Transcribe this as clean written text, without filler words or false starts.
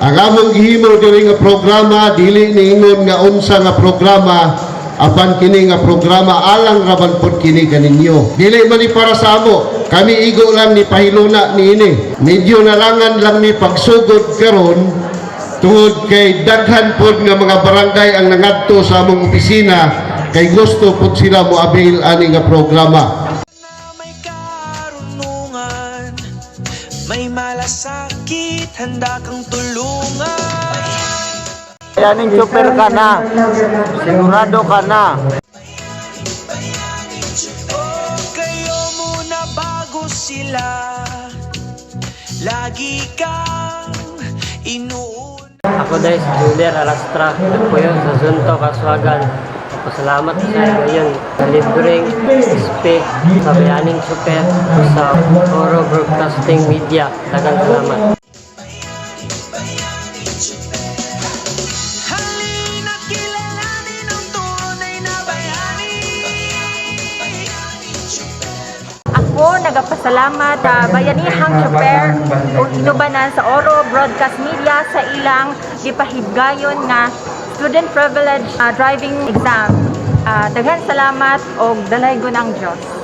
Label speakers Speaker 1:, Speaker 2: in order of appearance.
Speaker 1: Ang among gihimo diri nga programa, dili niingon nga unsa nga programa, apan kini nga programa alang raban pod kini kaninyo. Dili man ni para sa amo. Kami igo lang ni pahiluna niini. Medyo nalangan lang ni pagsugod karon tungod kay daghan pod nga mga barangay ang nangadto sa among opisina kay gusto pod sila mo avail ani nga programa.
Speaker 2: Na may karunungan, may malasakit, handa kang tulungan.
Speaker 3: Bayaning super ka na. Sigurado ka na.
Speaker 2: O kayo muna bago sila. Lagi kang inuuna.
Speaker 4: Ako diay si Julian Alastra, nagpuyo sa Zunto, Kaswagan. Pasalamat sa gayon sa libreng SP sa Bayaning Super sa Oro Broadcasting Media. Daghang salamat.
Speaker 2: Halina't kilalanin ang tunay na bayani.
Speaker 5: Ako nagapasalamat sa Bayanihang Tsuper o inubanan sa Oro Broadcast Media sa ilang gipahibgayon nga student privilege driving exam. Daghan salamat og dalaygon ang Dios.